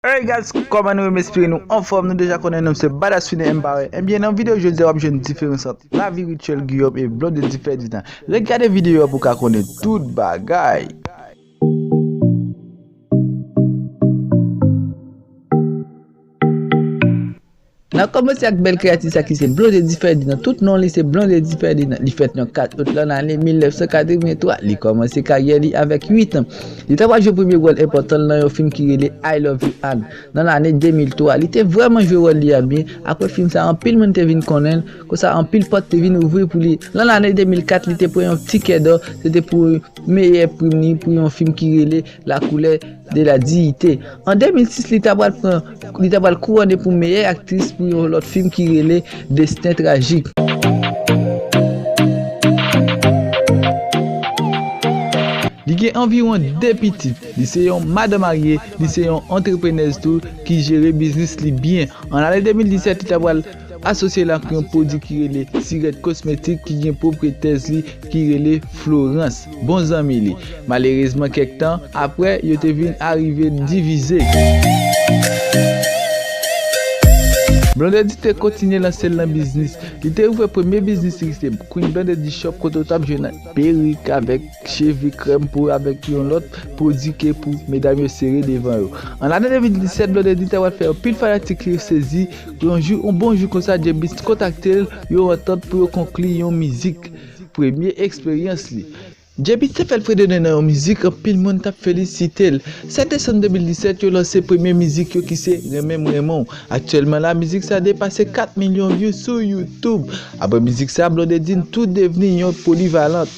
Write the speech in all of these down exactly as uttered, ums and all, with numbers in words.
Hey guys, kòman nou ye? M espere nou anfòm. Nou deja konnen non m se Badass Fine Empire. Ebyen, nan videyo jodi a, w ap jwenn diferans ant lavi Rutshelle Guillaume e Blondedy Ferdinand. Ret gade videyo a pou w ka konnen tout bagay. N ap kòmanse ak bèl kreyati sa ki se Blondedy Ferdinand. Tout non li se Blondedy Ferdinand. Li fèt nan kat out lan ane mil nèf san katrevenntwa. Li kòmanse karyè li avèk uit an. Li ta pral jwe premye wòl enpòtan l nan yon fim ki rele I Love You Ann nan lane de mil twa. Li te vrèman jwe wòl li a byen. Apre fim sa, anpil moun te vin konnen l. Konsa, anpil pòt te vin ouvri pou li. Nan lane de mil kat, li te pran yon tikè dò. Se te pou meyè prim li pou yon fim ki rele La couleur de la dignité. An de mil sis, li ta pral pran, li ta pral kouwone pou meyè aktris pou yon lòt fim ki rele Destin Tragique. Li gen anviwon de pitit. Li se yon madan marye, li se yon antreprenèz tou ki jere biznis li byen. An ane de mil disèt, li ta pral asosye l ak yon pwodui ki rele Sirèt Kosmetik ki gen pwopriyetè li ki rele Florence, bon zanmi li. Malerezman, kèk tan apre, yo te vin arive divize. Blondedy te kontinye lanse l nan biznis. Li te ouvè premye biznis li, se Queen Blondedy Shop, kote w t ap jwenn perik avèk cheve, krèm po avèk yon lòt pwodui ke pou medam yo sere devan yo. An ane de mil disèt, Blondedy ta pral fè anpil fanatik li sezi. Yon jou, yon bon jou konsa, J-Beatz kontakte l, yo antant pou yo konkli yon mizik. Premye eksperyans li. J-Beatz te fè l fredone nan yon mizik, anpil moun t ap felisite l. Sèt desanm de mil disèt, yo lanse premye mizik yo ki se Renmen m renmen w. Aktyèlman la, mizik sa depase kat milyon views sou YouTube. Apre mizik sa, Blondedy tou devni yon polivalant.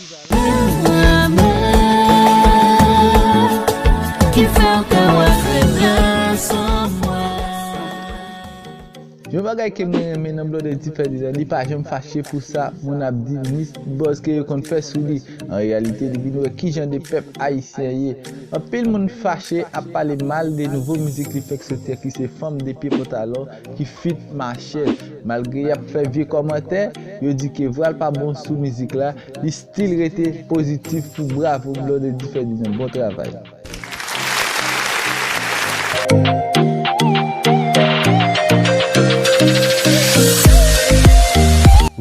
Yon bagay ke mwen renmen nan Blondedy Ferdinand, li pa janm fache pou sa moun ap di ni buzz ke yo konn fè sou li. An reyalite, li vin wè kijan de pèp ayisyen ye. Anpil moun fache ap pale mal de nouvo mizik li fèk soti a ki se Fanm de pye pantalon ki feat Machel. Malgre y ap fè vye kòmantè, yo di ke vwa l pa bon sou mizik la, li still rete pozitif pou bravo Blondedy Ferdinand. Bon travay.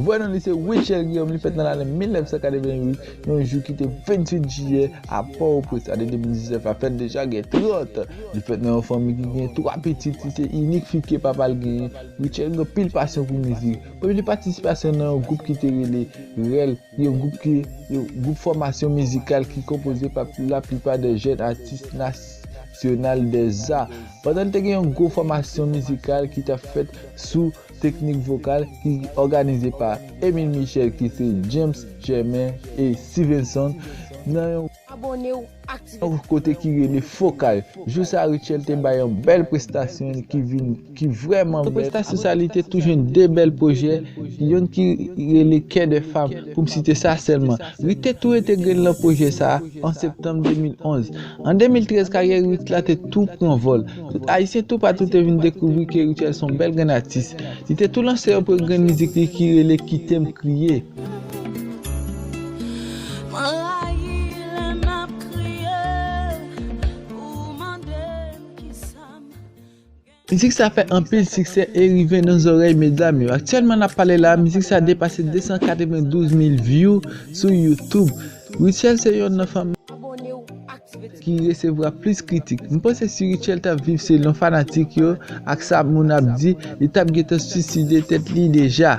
Vrè non li se Rutshelle Guillaume, li fèt nan lane mil nèf san katrevenn uit, yon jou ki te venntuit jiyè, a Pòtoprens. Ane de mil diznèf la fèt deja gen trant. Li fèt nan yon fanmi ki gen twa pitit, li se inik fi ke papa l genyen. Rutshelle gen anpil pasyon pou mizik. Premye patisipasyon nan yon gwoup ki te rele Rèl, yon gwoup ki, yon gwoup fòmasyon mizikal ki konpoze pa laplipa de jèn atis nasyonal dèza. Pandan l te gen yon gwo fòmasyon mizikal ki t ap fèt sou teknik vokal ki òganize pa Emile Michel ki se James Germain e Stevenson nan yon Abòne w, aktive yon kote ki rele Fokal. Jou sa, Rutshelle te bay yon bèl prestasyon ki vin, ki vrèman bèl. Apre prestasyon sa, li te tou jwenn de bèl pwojè, yonn ki rele Kè de Fanm, pou m site sa sèlman. Ruth te tou entegre l nan pwojè sa an septanm de mil onz. An de mil trèz, karyè Ruth la te tou pran vòl. Tout Ayisyen toupatou te vin dekouvri ke Rutshelle se yon bèl grenn atis. Li te tou lanse yon premye grenn mizik li ki rele Kite m kriye. Mwen rayi lè n ap kriye, ou mande m kisa m. Mizik sa fè anpil siksè e rive nan zòrèy medam yo. Aktyèlman n ap pale la, mizik sa depase de san katrevendouz mil view sou YouTube. Rutshelle se yonn nan fanm ki resevwa plis kritik. M panse si Rutshelle t ap viv selon fanatik yo ak sa moun ap di, li t ap gentan swiside tèt li deja.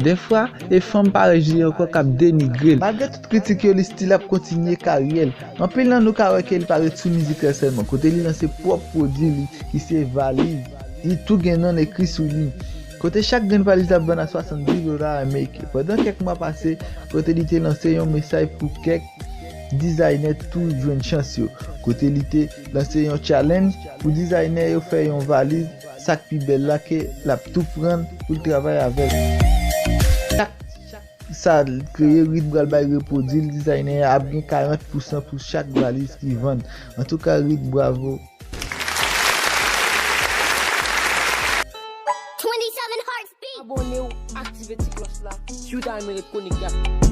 Dèfwa, e fanm parèy li ankò k ap denigre l. Malgre tout kritik yo, li still ap kontinye karyè l. Anpil nan nou ka wè ke li pa ret sou mizik la sèlman, kote li lanse pwòp pwodui li ki se valiz. Li tou gen non l ekri sou li. Kote chak grenn valiz ap vann a swasanndiz dola ameriken. Pandan kèk mwa pase, kote li te lanse yon mesaj pou kèk dizaynè tou jwenn chans yo. Kote li te lanse yon challenge pou dizaynè yo fè yon valiz sa k pi bèl la ke l ap tou pran pou l travay avè l. Chak sa l kreye, Ruth pral bay repwodui l, dizaynè a ap gen karant pousan pou chak valiz ki vann. Antouka, Ruth, bravo. Abòne w, aktive ti klòch la, si w ta renmen ret konekte ak